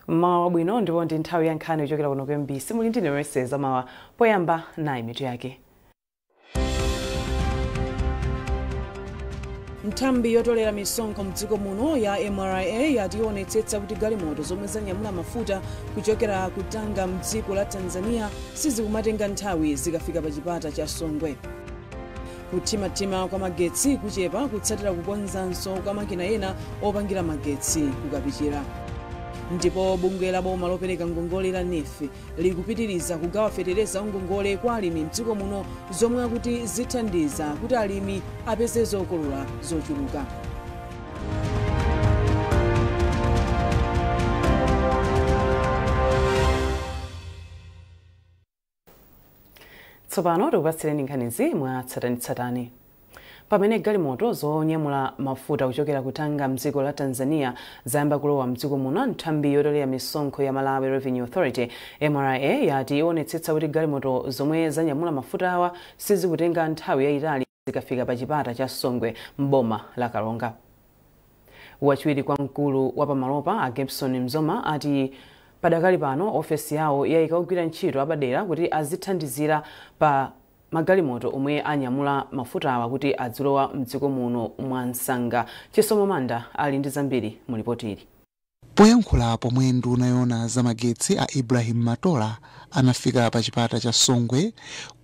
Mmawa wabwino, ndipo ndi nthawi ya nkhani kuchokera kuno ku MBC. Muli ndine Mercy Zamawa. Poyamba, nayi mitu yake. Nthambi yotolera misonkho mdziko muno ya MRA yati ionetsetsa kuti galimoto zomwe zanyamula mafuta kuchokera ku Tanga mdziko la Tanzania sizikumatenga nthawi zikafika pa chipata cha Songwe. Kuthimathima kwa magetsi kuchepa kutsatira kukonzanso kwa makina ena opangira magetsi kukapichira. Ndipo bungwe la boma lopereka ngongole la NEEF likupitiriza kugawa fetereza ngongole kwa alimi mdziko muno, zomwe akuti zithandiza kuti alimi apeze zokolola zochuluka. Tsopano tikupatsireni nkhanizi mwa tsatanetsatane. Pamene galimoto zonyamula mafuta kuchokera ku Tanga mdziko la Tanzania zayamba kulowa mdziko muno, nthambi yotolera misonkho ya Malawi Revenue Authority, MRA, yati ionetsetsa kuti galimoto zomwe zanyamula mafuta awa sizikutenga nthawi yayitali zikafika pa chipata cha Songwe m'boma la Karonga. Wachiwiri kwa mkulu wa pamalopa, a Gibson Mzoma, ati padakali pano ofesi yawo yayika ogwira ntchito apadera kuti azithandizira pa magalimoto omwe anyamula mafuta awa kuti adzilowa mdziko muno mwansanga. Chisomo Manda ali ndi zambiri mu ripoti ili. Poyankhula pomwe nduna yoona zamagetsi a Ibrahim Matola anafika pa chipata cha Songwe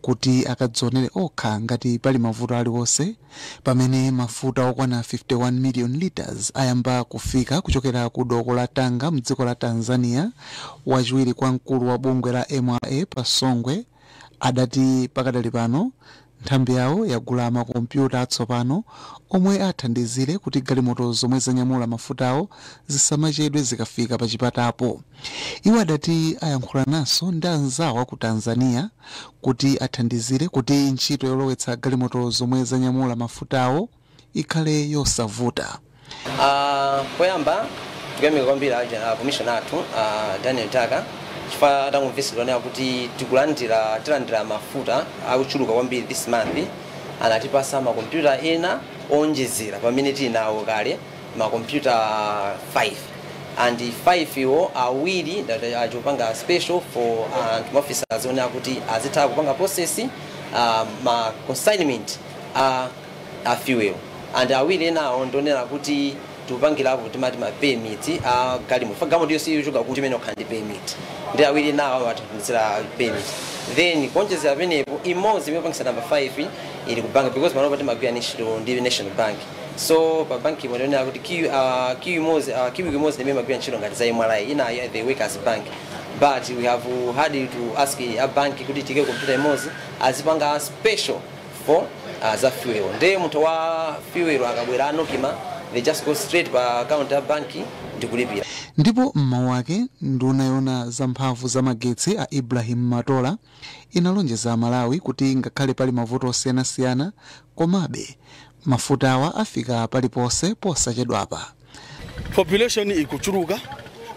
kuti akadzionere okha ngati pali mavuto aliwonse pamene mafuta okwana 51 million liters ayamba kufika kuchokera ku doko la Tanga mdziko la Tanzania, wachiwiri kwa mkulu wa bungwe la MRA pa Songwe adati pakadali pano nthambi yawo yagula makompyuta atsopano omwe athandizire kuti galimoto zomwe zanyamula mafutawo zisamachedwe zikafika pa chipatapo. Iwo adati ayankhulananso ndi anzawo ku Tanzania kuti athandizire kuti ntchito yolowetsa galimoto zomwe zanyamula mafutawo ikhale yosavuta. Poyamba tikuyamika kwambiri commissioner athu, Daniel Taka, chifukwa atangomvetsedwa kuti tikulandira, tilandira mafuta akuchuluka kwambiri this month, anatipasa makompyuta ena onjezera pamene tili nawo kale, makompyuta 5, and 5 iwo awiri achopanga special for anthu officers onena kuti azitha kupanga process ma consignment a fuel, and awiri enawo ndionera kuti tikupangirapo timati ma permit a galimoto. Galimoto yonse yochoka kuti imene okhala ndi permit, ndi awiri nawo athandizira permit. Then kuonjezera penepo, imodzi imene pangisa number 5 ili ku bank, because panopa timagwira ntchito ndi National Bank. So pa bank imo ndionera kuti queue imodzi, queue imodzi imene imagwira ntchito ngati za MRA, inayo the workers bank, but we have had to ask a bank kuti tike computer imodzi azipanga special for za fuel. Ndiye munthu wa fuel akabwera anokima, they just go straight pa account ya banki ndikulipira. Ndipo mmawu ake, nduna yoona zamphamvu za magetsi a Ibrahim Matola inalonjeza Malawi kuti ngakhale pali mavuto osiyanasiyana, komabe mafutawa afika paliponse posachedwapa. Population ikuchuluka,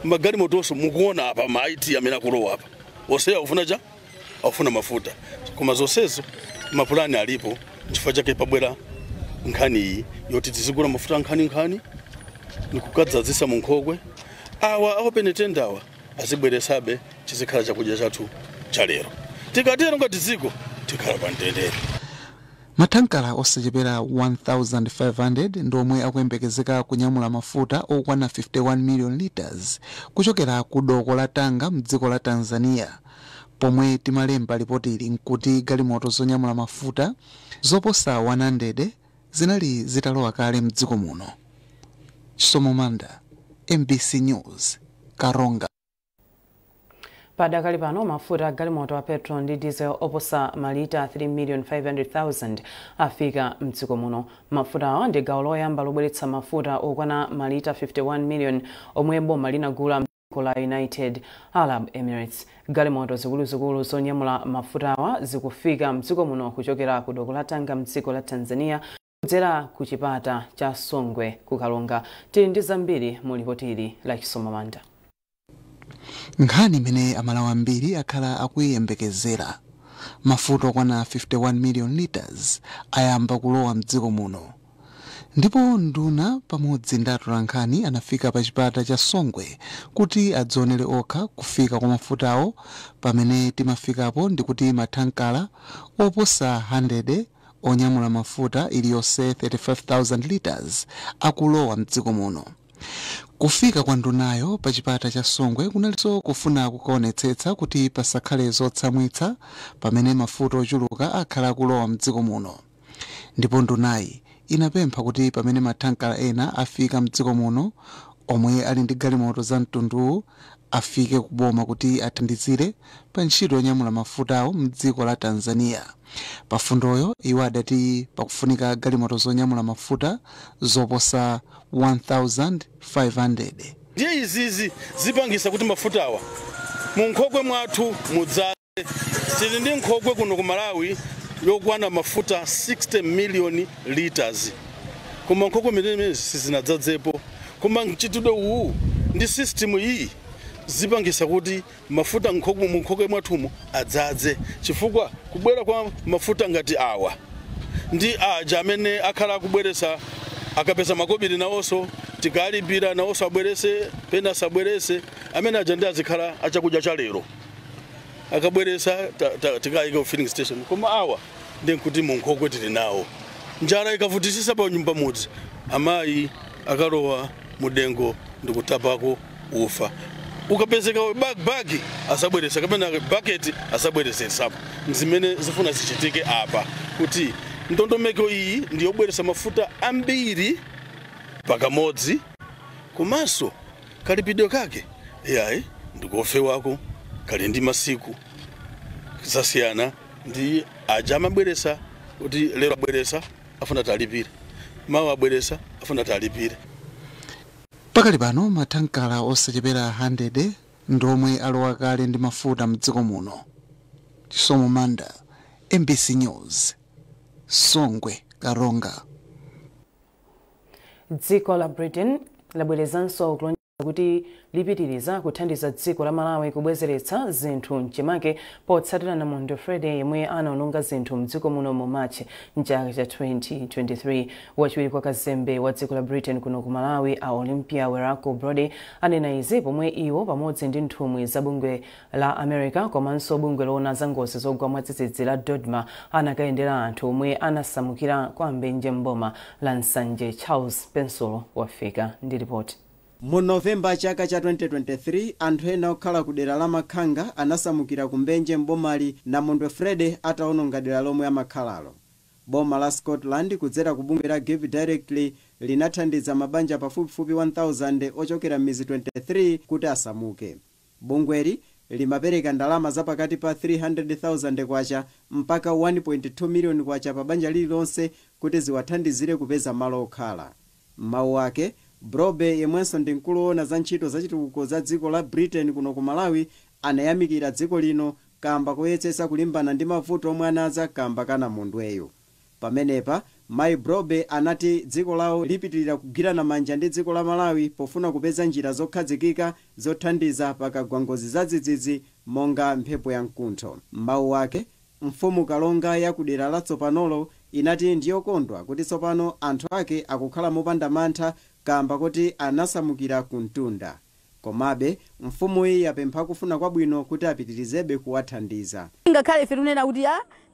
magalimotonso mukuona apa, ma IT amene akulowa apa onse akufuna cha akufuna mafuta. Koma zonsezo mapulani alipo. Chifukwa chake pabwera nkhani iyi yoti tizigula mafuta nkhaninkhani nikukadzazisa mu nkhokwe. Awa open tender awa azibweresabe, chizikhala chakudya chathu cha lero. Tikatero ngati dziko tikhala pa mtendere. Mathankala osachepera 1500 ndi omwe akuyembekezeka kunyamula mafuta okwana 51 million liters kuchokera ku doko la Tanga mdziko la Tanzania. Pomwe timalemba ripoti ili nkuti galimoto zonyamula mafuta zoposa 100 zinali zitalowa kale mdziko muno. Chisomo Manda, MBC News, Karonga. Padakali pano mafuta agalimoto a petrol ndi diesel oposa malita 3,500,000 afika mdziko muno. Mafuta awa ndi gawo loyamba lobweretsa mafuta okwana malita 51 million omwe boma linagula mdziko la United Arab Emirates. Galimoto zikuluzikulu zonyamula mafuta awa zikufika mdziko muno kuchokera ku doko la Tanga mdziko la Tanzania kudzera ku chipata cha Songwe ku Karonga. Tili ndi zambiri mu ripoti ili la Chisomo Manda. Nkhani imene Amalawi ambiri akhala akuyiyembekezera, mafuta okwana 51 million liters ayamba kulowa mdziko muno. Ndipo nduna pamodzi ndi atolankhani anafika pa chipata cha Songwe kuti adzionere okha kufika kwa mafutawo. Pamene timafikapo ndikuti mathankala oposa 100 onyamula mafuta iliyonse 35,000 liters akulowa mdziko muno. Kufika kwa ndunayo pa chipata cha Songwe kunalinso kufuna kukaonetsetsa kuti pasakhale zotsamwitsa pamene mafuta ochuluka akhala akulowa mdziko muno. Ndipo ndunayi inapempha kuti pamene mathankala ena afika mdziko muno omwe ali ndi galimoto za mtunduwu afike kuboma kuti athandizire pa ntchito yonyamula mafutawo mdziko la Tanzania. Pafundoyo iwo adati pakufunika galimoto zonyamula mafuta zoposa 1500. Ndiye izizi zipangisa kuti mafutawa mu nkhokwe mwathu mudzaze. Tili ndi nkhokwe kuno ku Malawi yokwana mafuta 60 million liters, koma nkhokwe imenezi sizinadzadzepo. Koma mchitidwe uwu ndi system iyi zipangisa kuti mafuta mu nkhokwe mwathumu adzadze, chifukwa kubwera kwa mafuta ngati awa ndi aja amene akhala akubweresa akapeza makobiri nawonso tikalipira nawonso abwerese pena asabwerese, amene aja ndi azikhala achakudya cha lero akabweresa tikayika ku filling station. Koma awa ndi nkuti mu nkhokwe tili nawo. Njala ikavutisisa pa nyumba mudzi, amayi akalowa mudengo ndikutapako ufa, ukapezeka bagi asabweresa kapena bucket asabweresesapo. Zimene zifuna zichitike apa kuti ndondomeko iyi ndiyobweresa mafuta ambiri pakamodzi, komanso kalipidwe kake yayi ndikofewako kali ndi masiku zasiyana ndi aja amabweresa kuti lero abweresa afuna talipire, mawa abweresa afuna talipire. Pakali pano mathankala osachepera 100 ndomwe alowa kale ndi mafuta mdziko muno. Chisomo Manda, MBC News, Songwe, Karonga. Dziko la Britain labwerezanso kulonjeza kuti lipitiriza kuthandiza dziko la Malawi kubwezeretsa zinthu mchimake potsatira namondwe Freddy yemwe anaononga zinthu mdziko muno mu Machi mchaka cha 2023. Wachiwiri kwa kazembe wa dziko la Britain kuno ku Malawi a Olympia Werako Brody anena izi pomwe iwo pamodzi ndi nthumwi za bungwe la America komanso bungwe loona za ngozi zogwa mwadzidzidzi la DODMA anakayendera anthu omwe anasamukira kwa Mbenje mboma la Nsanje. Charles Pensulo wafika ndi ripoti. Mu Novemba chaka cha 2023 anthu ena okhala ku dera la Makhanga anasamukira ku Mbenje mbomali namondwe Freddy ataononga dera lomwe amakhalalo. Boma la Scotland kudzera ku bungwe la Give Directly linathandiza mabanja pafupifupi 1000 ochokera m'mizi 23 kuti asamuke. Bungweli limapereka ndalama zapakati pa 300,000 kwacha mpaka 1.2 miliyoni kwacha pa banja lililonse kuti ziwathandizire kupeza malo okhala. Mawu ake Brobe yemwenso ndi mkulu woona za ntchito zachitukuko za dziko la Britain kuno ku Malawi anayamikira dziko lino kamba koyetsetsa kulimbana ndi mavuto omwe anadza kamba kanamondweyo. Pamenepa mayi Brobe anati dziko lawo lipitirira kugwirana manja ndi dziko la Malawi pofuna kupeza njira zokhazikika zothandiza pakagwa ngozi zadzidzidzi monga mphepo ya mkuntho. Mawu ake mfumu Kalonga ya kudera la tsopanolo inati ndiyokondwa kuti tsopano anthu ake akukhala mopanda mantha kamba kuti anasamukira ku mtunda. Komabe mfumuyi yapempha kufuna kwabwino kuti apitirizebe kuwathandiza. Ngakhale ife tunena kuti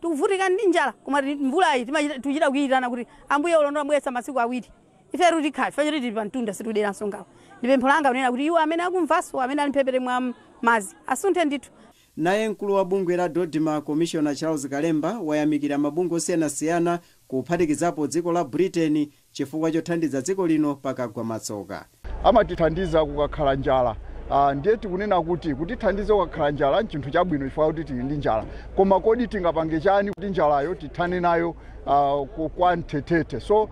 tikuvutika ndi njala, koma mvulayi tikuchita kuyitana kuti ambuye ulondola bwesa masiku awiri ife tikhala ife tili pa mtunda situderanso ngawo. Ndi pempho langa kunena kuti iwo amene akumvanso amene ali mphepete mwa madzi asunthe ndithu. Naye mkulu wa bungwe la DODMA Commissioner Charles Kalemba wayamikira mabungwe osiyanasiyana kuphatikizapo dziko la Britain chifukwa chothandiza dziko lino pakagwa matsoka. Amatithandiza kukakhala njala. Ndiye tikunena kuti kutithandiza kukakhala njala nchinthu chabwino chifukwa kuti tili ndi njala, koma kodi tingapange chani kuti njalayo tithane nayo kwa mthethethe? So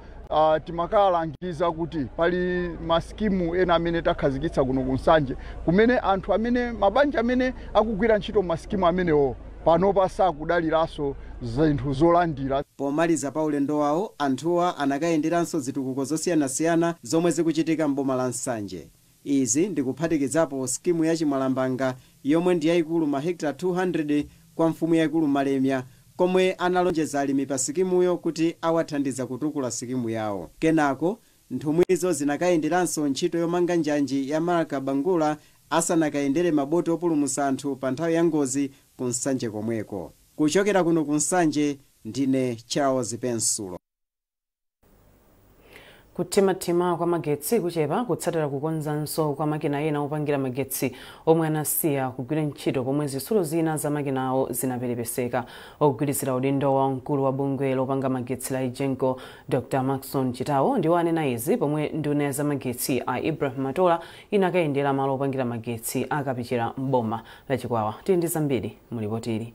timakalangiza kuti pali maskimu ena amene takhazikitsa kuno ku Nsanje kumene anthu amene mabanja amene akugwira ntchito maskimu amenewo panopa sakudaliranso zinthu zolandira. Pomaliza pa ulendo wawo anthuwa anakayenderanso zitukuko zosiyanasiyana zomwe zikuchitika mboma la Nsanje. Izi ndikuphatikizapo skimu ya Chimwalambanga yomwe ndi yayikulu mahekita 200 kwa mfumu yayikulu Malemya, Komwe analonjeza alimi pa sikimuyo kuti awathandiza kutukula sikimu yawo. Kenako nthumwizo zinakayenderanso ntchito yomanga njanji ya Marka Bangula asanakayendere maboti opulumutsa anthu pa nthawi ya ngozi ku Nsanje komweko. Kuchokera kuno ku Nsanje, ndine Charles Pensulo. Kuthimathima kwa magetsi kuchepa kutsatira kukonzanso kwa makina ena opangira magetsi omwe anasiya kugwira ntchito pomwe zitsulo zina za makinawo zinaperepeseka. Ogwirizira udindo wa mkulu wa bungwe lopanga magetsi la EGENCO, Dr Maxon Chitawo, ndiwo anena izi pomwe nduna ya zamagetsi a Ibrahim Matola inakayendera malo opangira magetsi a Kapichira mboma la Chikwawa. Tili ndi zambiri mulipotili.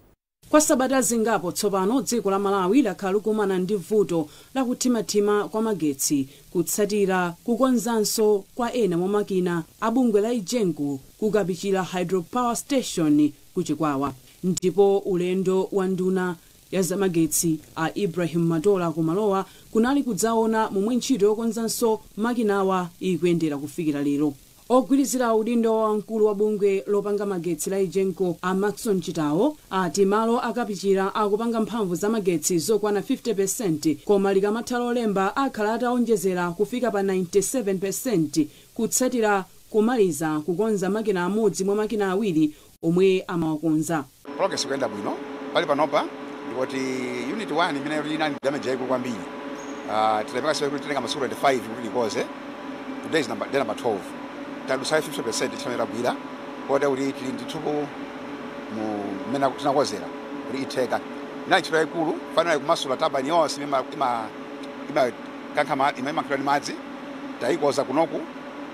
Kwa sabata zingapo tsopano, dziko la Malawi lakhala likumana ndi vuto la kuthimathima kwa magetsi kutsatira kukonzanso kwa ena mwa makina a bungwe la EGENCO ku Kapichira Hydropower Station ku Chikwawa. Ndipo ulendo wa nduna ya zamagetsi a Ibrahim Matola kumalowa kunali kudzaona momwe ntchito yokonzanso makinawa ikuyendera kufikira lero. Ogwirizira udindo wa mkulu wa bungwe lopanga magetsi la EGENCO a Maxon Chitawo ati malo a Kapichira akupanga mphamvu za magetsi zokwana 50%, koma likamatha Lolemba akhala ataonjezera kufika pa 97% kutsatira kumaliza kukonza makina amodzi mwa makina awiri omwe amawakonza. Progress ikuyenda bwino. Pali panopa ndikuti unit 1 imene inali damage yaikulu kwambiri, tinapeka kuti titenga masiku 25 kuti tikoze. Today is day number 12, tadusa 50% chimene tagwira, kota kuti tili ndithu mu mmene tinakozera kuti itheka. Inali ntchito yayikulu, fanira kumasula turbine yonse ima kankha ima imankhidwa ndi madzi. Tayikoza kunoku,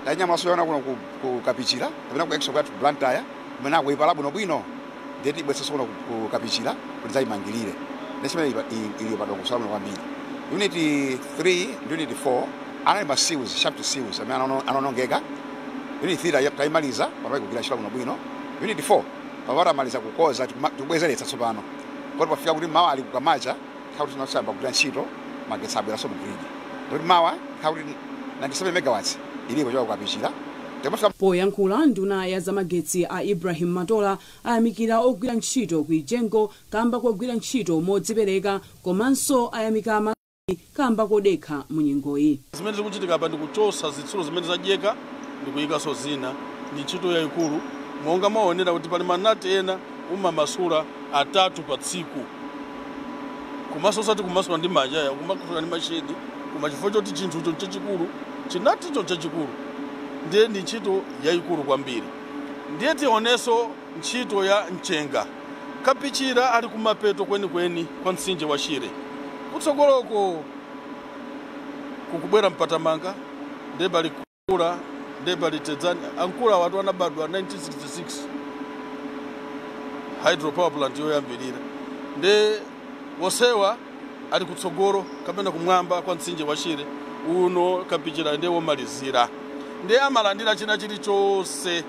tayinyamulaso yona kuno ku Kapichira kapena ku exo kwathu Blantyre, kumene akuipala bwinobwino, ndiye tibweretsenso kuno ku Kapichira kuti zayimangirire. Ndechimene ili padongosolo bwino kwambiri. Unit 3 ndi unit 4 anali ma seals, shaft seals amene anaonongeka. Unit 3 tayimaliza, pamene kugwira ntchito bwinobwino. Unit 4 pamene tamaliza kukoza, tikubwezeretsa tsopano, kodi pafika kuti mawa ali kukamacha nthawi tinasamba kugwira ntchito, magetsi abweranso mu grid, ndikuti mawa nthawi kuti 97 megawatts ilipo choka ku Kapichira. Poyankhula, nduna ya zamagetsi a Ibrahim Matola ayamikira ogwira ntchito ku EGENCO kamba kogwira ntchito modzipereka, komanso ayamika Amalawi kamba kodekha mu nyengoyi. Zimene zikuchitika apa ndikuchosa zitsulo zimene zadyeka ndikuyikanso zina. Ndi ntchito yayikulu, monga mwaonera kuti pali manati ena umamasula atatu pa tsiku, komanso osati kumasula ndi manja ya, kumasula ndi machine, koma chifukwa choti chinthucho chachikulu, chinaticho chachikulu, ndiye ndi ntchito yayikulu kwambiri. Ndiye tionenso ntchito ya mchenga. Kapichira ali kumapeto kwenikweni kwa mtsinje wa Shire. Kutsogoloko kukubwera Mpatamanga, ndiye pali Kula, ndiye pali Tedzani. Ankula watu anabadwa 1966, hydropower plant yoyambirira. Ndiye wosewa ali kutsogolo kapena kumwamba kwa mtsinje wa Shire uno. Kapichira ndiye womalizira, ndiye amalandira china chilichonse,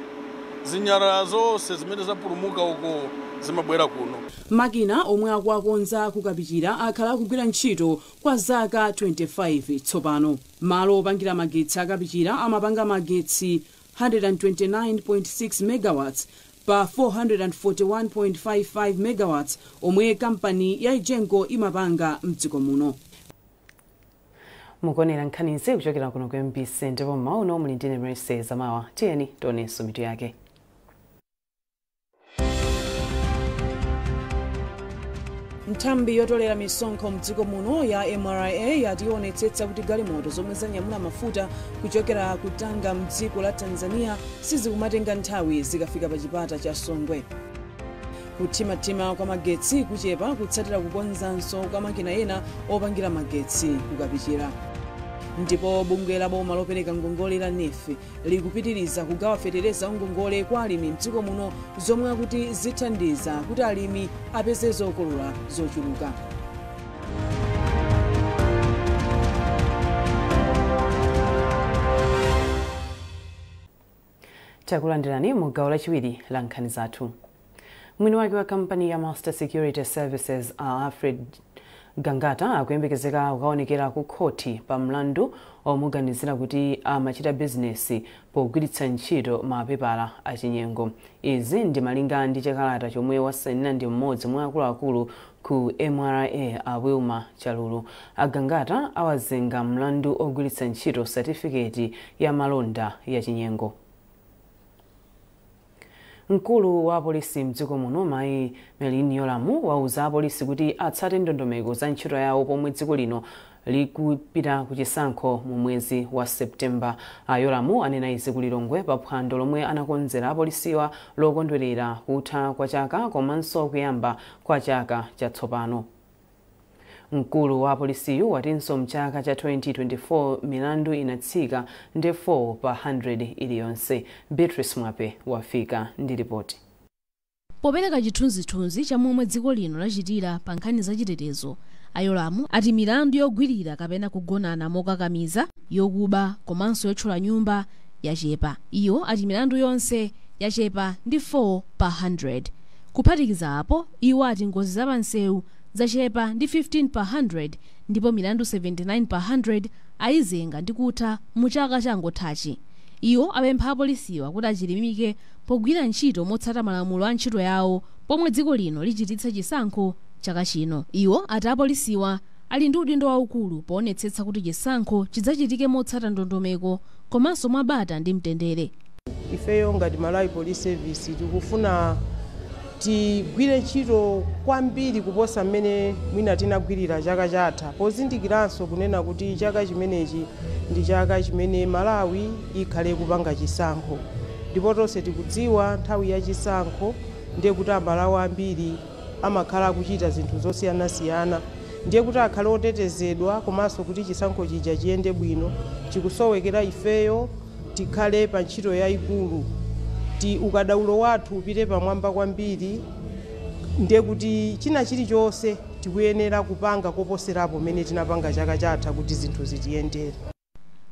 zinyalala zonse zimene zapulumuka uko zimabwera kuno. Makina omwe akuakonza ku Kapichira akhala akugwira ntchito kwa zaka 25 tsopano. Malo opangira magetsi a Kapichira amapanga magetsi 129.6 megawatts pa 441.55 megawatts omwe kampani ya EGENCO imapanga mdziko muno. Mukuonera nkhanizi kuchokera kuno ku MBC, ndipo mauno muli ndine Mercy Zamawa. Tiyeni tionenso mitu yake. Nthambi yotolera misonkho mdziko muno ya MRA yati ionetsetsa kuti galimoto zomwe zanyamula mafuta kuchokera ku Tanga mdziko la Tanzania sizikumatenga nthawi zikafika pa chipata cha Songwe. Kuthimathima kwa magetsi kuchepa kutsatira kukonzanso kwa makina ena opangira magetsi ku Kapichira. Ndipo bungwe la boma lopereka ngongole la NEEF likupitiriza kugawa fetereza ngongole kwa alimi mdziko muno, zomwe akuti zithandiza kuti alimi apeze zokolola zochuluka. Takulandirani mu gawo lachiwiri la nkhani zathu. Mwini wake wa kampani ya Master Security Services Alfred Gangata akuyembekezeka kukaonekera ku khoti pa mlandu omuganizira kuti amachita bizinesi pogwiritsa ntchito mapepala achinyengo. Izi ndi malinga ndi chikalata chomwe wasainira ndi mmodzi mwa akuluakulu ku MRA a Wilma Chalulu. Agangata awazenga mlandu ogwiritsa ntchito satifiketi ya malonda ya chinyengo. Mkulu wa polisi mdziko muno Mayi Merlyne Yolamu wauza apolisi kuti atsate ndondomeko za ntchito yawo pomwe dziko lino likupita kuchisankho mu mwezi wa Septemba. Yolamu anena izi ku Lilongwe pa phwando lomwe anakonzera apolisiwa lokondwerera kutha kwa chaka komanso kuyamba kwa chaka chatsopano. Mkulu wa polisiyu watinso mchaka cha 2024 milandu inatsika ndi 4 pa 100 iliyonse. Beatrice Mwape wafika ndi ripoti. Popereka chithunzithunzi cha momwe dziko lino lachitira pa nkhani zachitetezo, Ayolamu ati milandu yogwirira kapena kugonana mokakamiza, yokuba komanso yotchula nyumba yachepa. Iyo ati milandu yonse yachepa ndi 4 pa 100. Kuphatikiza apo, iwo ati ngozi zapansewu zachepa ndi 15 pa 100 ndipo milandu 79 pa 100 ayizenga ndi kutha mu chaka changothachi. Iwo apempha apolisiwa kuti achilimike pogwira ntchito motsata malamulo a ntchito yawo pomwe dziko lino lichititsa chisankho chaka chino. Iwo ati apolisiwa ali ndi udindo waukulu poonetsetsa kuti chisankho chidzachitike motsata ndondomeko komanso mwabata ndi mtendere. Ifeyo ngati Malawi Police Service tikufuna tigwire ntchito kwambiri kuposa mmene mwina tinagwirira chaka chatha, pozindikiranso kunena kuti chaka chimenechi ndi chaka chimene Malawi ikhale kupanga chisankho, ndipo tonse tikudziwa nthawi ya chisankho ndiye kuti Amalawi ambiri amakhala akuchita zinthu zosiyanasiyana, ndiye kuti akhale otetezedwa komanso kuti chisankho chija chiyende bwino. Chikusowekera ifeyo tikhale pa ntchito yayikulu, ti ukadaulo wathu upite pamwamba kwambiri, ndiye kuti china chilichonse tikuyenera kupanga koposerapo mmene tinapanga chaka chatha kuti zinthu zitiyendere.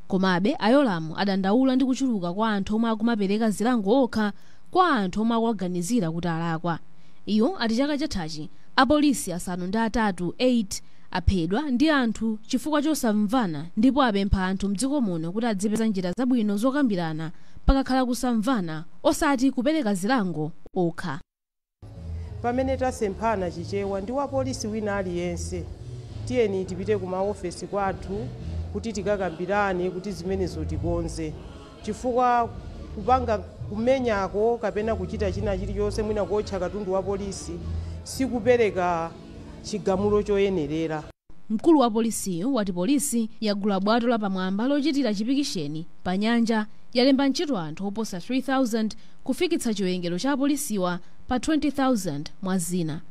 Komabe Ayolamu adandaula ndi kuchuluka kwa anthu omwe akumapereka zilango okha kwa anthu omwe akuwaganizira kuti alakwa. Iwo ati chaka chathachi apolisi 8 8 aphedwa ndi anthu chifukwa chosamvana, ndipo apempha anthu mdziko muno kuti adzipeza njira zabwino zokambirana pakakhala kusamvana, osati kupereka zilango okha. Pamene tasemphana Chichewa ndi wapolisi wina aliyense, tiyeni tipite ku maofesi kwathu kuti tikakambirane kuti zimenezo tikonze, chifukwa kupanga kumenyako kapena kuchita china chilichonse mwina kuotcha katundu wa polisi sikupereka chigamulo choyenerera. Mkulu wa polisiyo wati polisi yagula bwato lapamwamba lochitira chipikisheni pa nyanja, yalemba ntchito anthu oposa 3000 kufikitsa chiwerengero cha apolisiwa pa 20,000 mwa zina.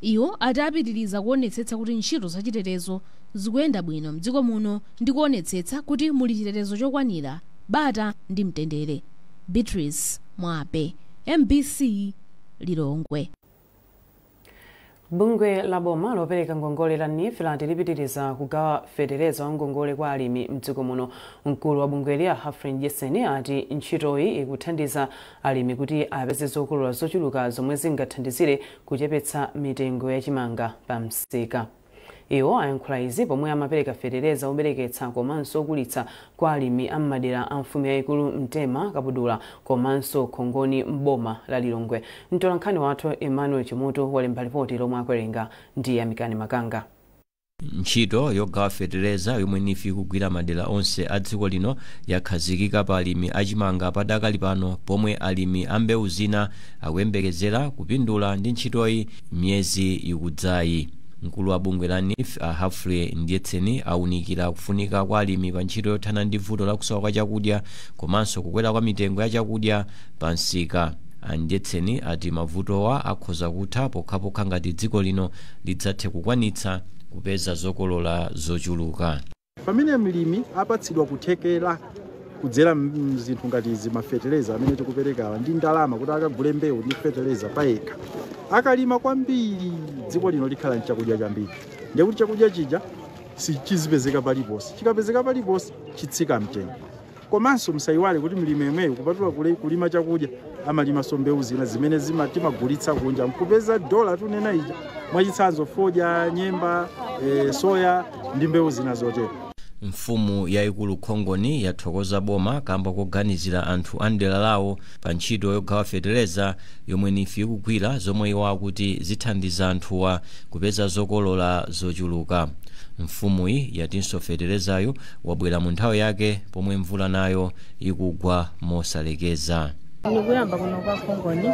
Iwo ati apitiriza kuonetsetsa kuti ntchito zachitetezo zikuyenda bwino mdziko muno ndi kuonetsetsa kuti muli chitetezo chokwanira, bata ndi mtendere. Beatrice Mwape, MBC, Lilongwe. Bungwe la boma lopereka ngongole la NEEF lati lipitiriza kugawa fetereza wa ngongole kwa alimi mdziko muno. Mkulu wa bungweli a Humphrey Jesen ati ntchitoyi ikuthandiza alimi kuti apeze zokolola zochuluka zomwe zingathandizire kuchepetsa mitengo yachimanga pa msika. Iwo ayankhula izi pomwe amapereka fetereza obereketsa komanso okulitsa kwa alimi am'madera a mfumu yayikulu Mtema, Kabudula komanso Khongoni m'boma la Lilongwe. Mtolankhani wathu Emmanuel Chimutu walemba ripoti lomwe akuwerenga ndi Yamikani Makanga. Ntchito yogawa fetereza yomwe NEEF ikugwira madera onse a dziko lino yakhazikika pa alimi achimanga padakali pano, pomwe alimi a mbewu zina akuyembekezera kupindula ndi ntchitoyi miyezi ikudzayi. Mkulu wa bungwe la NEEF a Humphrey Mdyetseni awunikira kufunika kwa alimi pa ntchito yothana ndi vuto la kusowa kwa chakudya komanso kukwera kwa mitengo ya chakudya pa msika. Mdyetseni ati mavutowa akhoza kutha pokhapokha ngati dziko lino lidzathe kukwanitsa kupeza zokolola zochuluka. Pamene mlimi apatsidwa kuthekera kudzera mzinthu ngati izi, mafetereza amene tikuperekawa ndi ndalama kuti akagule mbewu ndi fetereza payekha, akalima kwambiri dziko lino likhala nchakudya chambiri, ndiye kuti chakudya chija sichizipezeka paliponse, chikapezeka paliponse chitsika mtengo. Komanso msayiwale kuti mlimi yemweyo kupatula kulima chakudya amalimanso mbewu zina zimene timagulitsa kunja nkupeza dola tunena ija. Mwachitsanzo fodya, nyemba, soya ndi mbewu zina zotero. Mfumu yayikulu Khongoni yathokoza boma kamba koganizira anthu a mdera lawo pa ntchito yogawa fetereza yomwe NEEF ikugwira, zomwe iwo akuti zithandiza anthuwa kupeza zokolola zochuluka. Mfumuyi yatinso feterezayo wabwera mu nthawi yake pomwe mvula nayo ikugwa mosalekeza. Nikuyamba kuno kwa Khongoni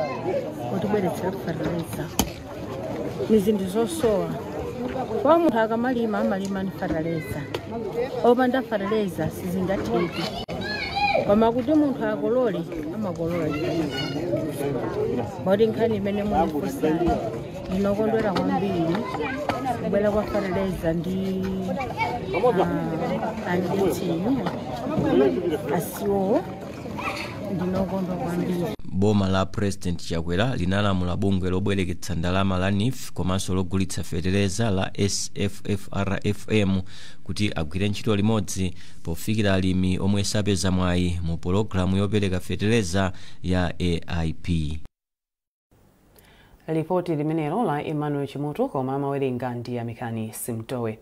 kutibweretsera fertilizer, ni zinthu zosowa kwa munthu akamalima, amalima ni fertilizer. Opanda fertilizer sizingatheke, koma kuti munthu akolole, amakolola. Moti nkhani imene mulifusa, ndinokondwera kwambiri kubwera kwa fertilizer ndi anditini asiwo, ndinokondwa kwambiri. Boma la President Chakwera linalamula bungwe lobwereketsa ndalama la NEEF komanso logulitsa fetereza la SFFRFM kuti agwire ntchito limodzi pofikira alimi omwe sapeza mwayi mu pologalamu yopereka fetereza ya AIP. Lipoti limenelo la Emmanuel Chimutu, koma amawerenga ndi Amikani Simtowe.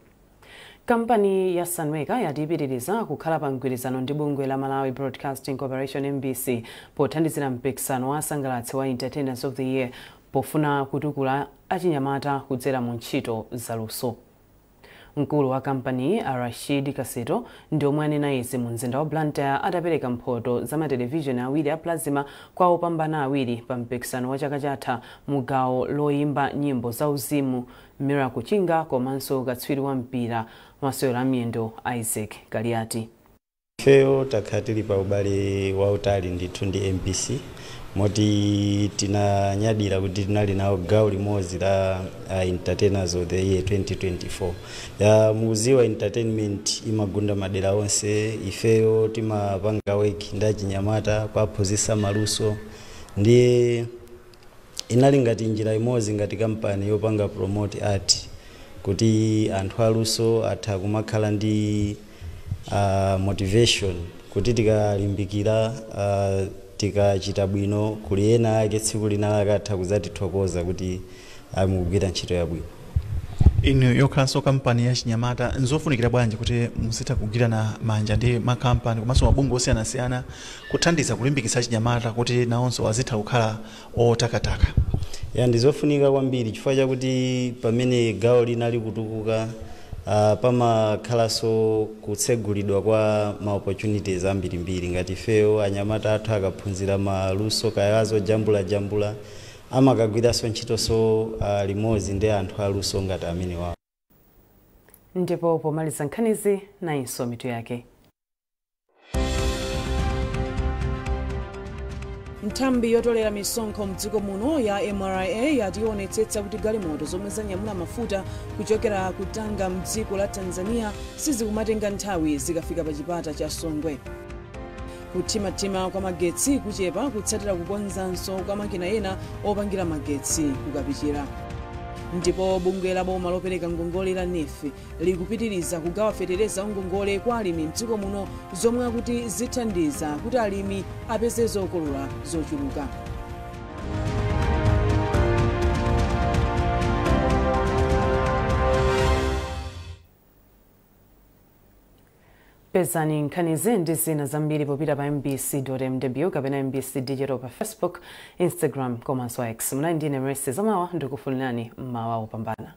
Kampani ya Sunweka yati ipitiriza kukhala pa mgwirizano ndi bungwe la Malawi Broadcasting Corporation, MBC, pothandizira mpikisano wa asangalatsi wa Entertainers of the Year, pofuna kutukula achinyamata kudzera mu ntchito zaluso. Mkulu wa kampani a Rashid Kaseto ndi omwe anena izi mu mzinda wa Blantyre atapereka mphoto za matelevishoni awiri a plasma kwa opambana awiri pa mpikisano wa chaka chatha mu gawo loyimba nyimbo zauzimu, Miracle Chinga, komanso katswiri wa mpira masewero a miyendo, Isaac Galiati. Ifeyo takhala tili pa ubale wautali ndithu ndi MBC, moti tinanyadira kuti tinali nawo gawo limodzi la Entertainers of the Year 2024. Ya mukuziwa entertainment imagunda madera onse. Ifeyo timapanga work ndi achinyamata kuaphunzitsa maluso, ndiye inali ngati njira imodzi ngati kampani yopanga promote art, kuti anthu aluso atha kumakhala ndi motivation kuti tikalimbikira, tikachita bwino, kuli ena ake tsiku lina akatha kuzatithokoza kuti mukugwira ntchito yabwino. Inu yokhalanso kampani ya chinyamata, nzofunikira bwanji kuti muzitha kugwirana manja ndi makampani komanso mabungwe osiyanasiyana kuthandiza kulimbikitsa chinyamata kuti nawonso azitha kukhala otakataka? Ya, ndizofunika kwambiri chifukwa chakuti pamene gawo lina likutukuka, pamakhalanso kutsegulidwa kwa ma opportunities ambirimbiri. Ngati ifeyo, anyamata athu akaphunzira maluso kaya azojambulajambula, amakagwiranso ntchitonso limodzi ndi anthu aluso ngati amene wawo. Ndipo pomaliza nkhanizi, nayinso mitu yake. Nthambi yotolera misonkho mdziko muno ya MRA yati ionetsetsa kuti galimoto zomwe zanyamula mafuta kuchokera ku Tanga mdziko la Tanzania sizikumatenga nthawi zikafika pa chipata cha Songwe. Kuthimathima kwa magetsi kuchepa kutsatira kukonzanso kwa makina ena opangira magetsi kukapichira. Ndipo bungwe la boma lopereka ngongole la NEEF likupitiriza kugawa fetereza ngongole kwa alimi mdziko muno, zomwe akuti zithandiza kuti alimi apeze zokolola zochuluka. Pezani nkhanizi ndi zina zambiri popita pa mbc.mw kapena MBC Digital pa Facebook, Instagram komanso X. Munali ndine Mercy Zamawa, ndikufunirani mmawa wopambana.